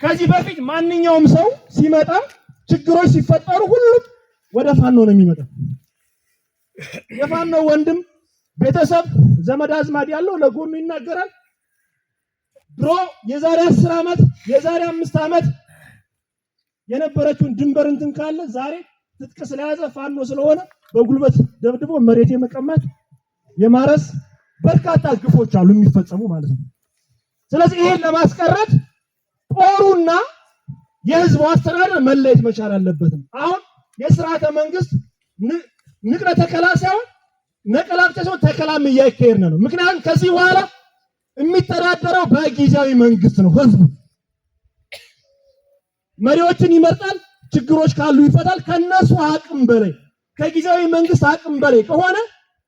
ከዚህ በፊት ማንኛውም ሰው ሲመጣ ችግሮች ሲፈጠሩ ሁሉም ወደ ፋኖ ነው የሚመጣው። የፋኖ ወንድም ቤተሰብ ዘመድ አዝማድ ያለው ለጎኑ ይናገራል። ድሮ የዛሬ 10 ዓመት የዛሬ 5 ዓመት የነበረችውን ድንበር እንትን ካለ ዛሬ ትጥቅ ስለያዘ ፋኖ ስለሆነ በጉልበት ደብድቦ መሬት የመቀማት የማረስ በርካታ ግፎች አሉ የሚፈጸሙ ማለት ነው። ስለዚህ ይሄን ለማስቀረት ጦሩና የህዝቡ አስተዳደር መለየት መቻል አለበትም። አሁን የስርዓተ መንግስት ንቅለ ተከላ ሳይሆን ነቀላ ብቻ ሳይሆን ተከላም እያካሄድን ነው። ምክንያቱም ከዚህ በኋላ የሚተዳደረው በጊዜያዊ መንግስት ነው። ህዝቡ መሪዎችን ይመርጣል፣ ችግሮች ካሉ ይፈታል። ከነሱ አቅም በላይ ከጊዜያዊ መንግስት አቅም በላይ ከሆነ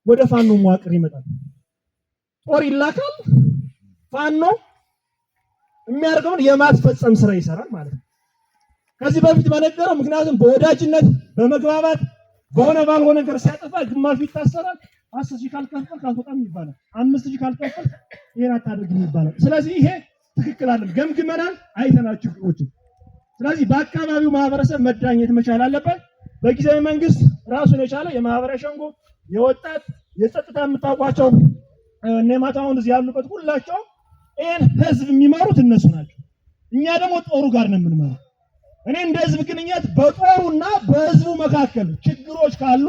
ወደ ፋኖ መዋቅር ይመጣል። ጦር ይላካል። ፋኖ የሚያደርገውን የማስፈጸም ስራ ይሰራል ማለት ነው። ከዚህ በፊት በነገረው ምክንያቱም በወዳጅነት በመግባባት በሆነ ባልሆነ ነገር ሲያጠፋ ግማሹ ይታሰራል። 10,000 ካልከፈልክ አትወጣም ይባላል። 5,000 ካልከፈልክ ይሄን አታደርግም ይባላል። ስለዚህ ይሄ ትክክል አይደለም። ገምግመናል፣ አይተናል ችግሮችን። ስለዚህ በአካባቢው ማህበረሰብ መዳኘት መቻል አለበት። በጊዜያዊ መንግስት ራሱን የቻለ የማህበራዊ ሸንጎ፣ የወጣት፣ የጸጥታ የምታውቋቸው እነ ማታውን እዚህ ያሉበት ሁላቸው ይሄን ህዝብ የሚመሩት እነሱ ናቸው። እኛ ደግሞ ጦሩ ጋር ነው የምንመራው። እኔ እንደ ህዝብ ግንኙነት በጦሩና በህዝቡ መካከል ችግሮች ካሉ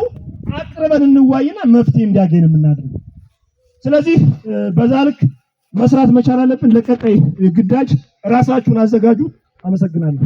አቅርበን እንዋይና መፍትሄ እንዲያገኝ የምናደርገው። ስለዚህ በዛ ልክ መስራት መቻል አለብን። ለቀጣይ ግዳጅ ራሳችሁን አዘጋጁ። አመሰግናለሁ።